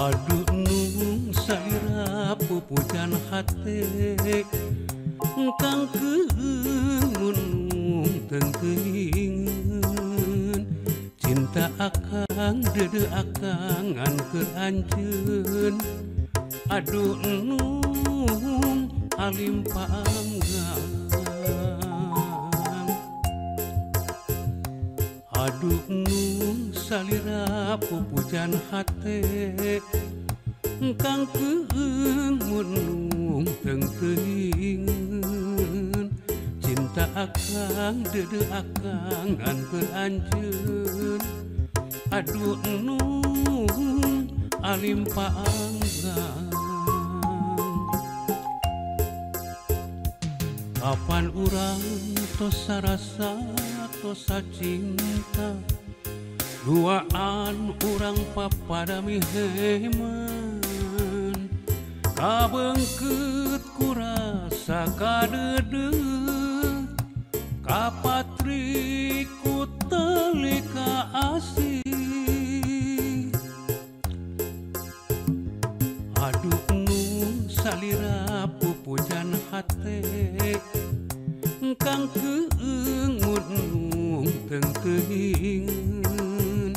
Aduh nung salira pupujan hate kang keungung tengkeingeun cinta akang deudeuh akang ngan keur anjeun. Aduh nung alim panggang. Aduh nung salira pupujan hate kang keungung tengteuingeun cinta akang deudeuh akang ngan keur anjeun. Aduh nung alim panggang. Kapan urang tos sarasa tos cinta duaan urang papada miheman kabeungkeut ku rasa kadeudeuh kapatri ku teuli ka asih. Aduh nung salira pupujan hate kang keungung tengteuingeun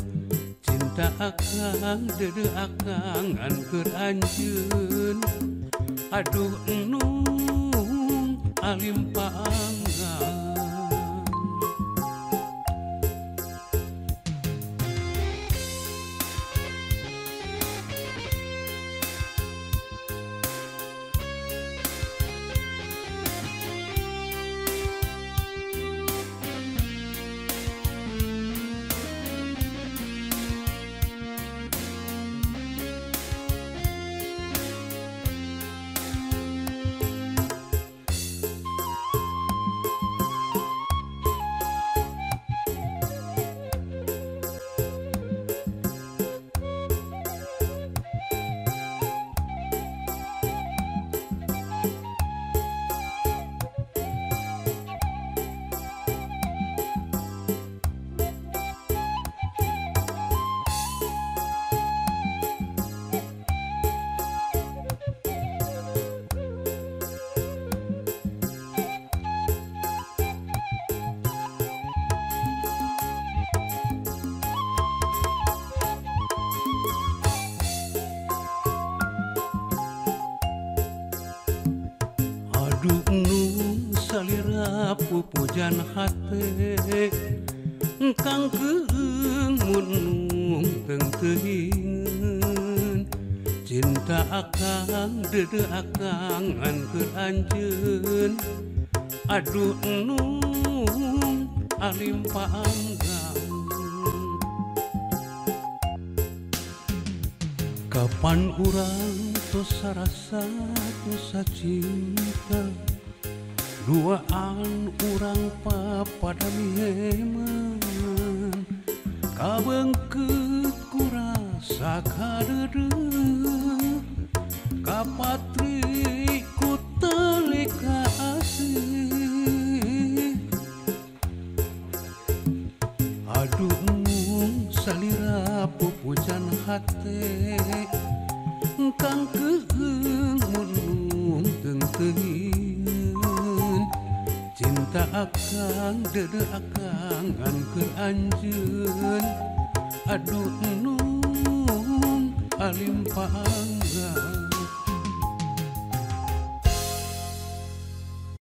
cinta akang deudeuh akang ngan keur anjeun. Aduh nung alim panggang. Aduh nung salira pupujan hate kang keungung tengteuingeun cinta akang deudeuh akang ngan keur anjeun. Aduh nung alim panggang. Kapan urang tos sarasa tos cinta duaan urang papada miheman kabeungkeut ku rasa kadeudeuh kapatri ku teuli ka asih. Aduh nung salira pupujan hate kang keungung tengteuingeun cinta akang deudeuh akang ngan keur anjeun. Aduh nung alim panggang.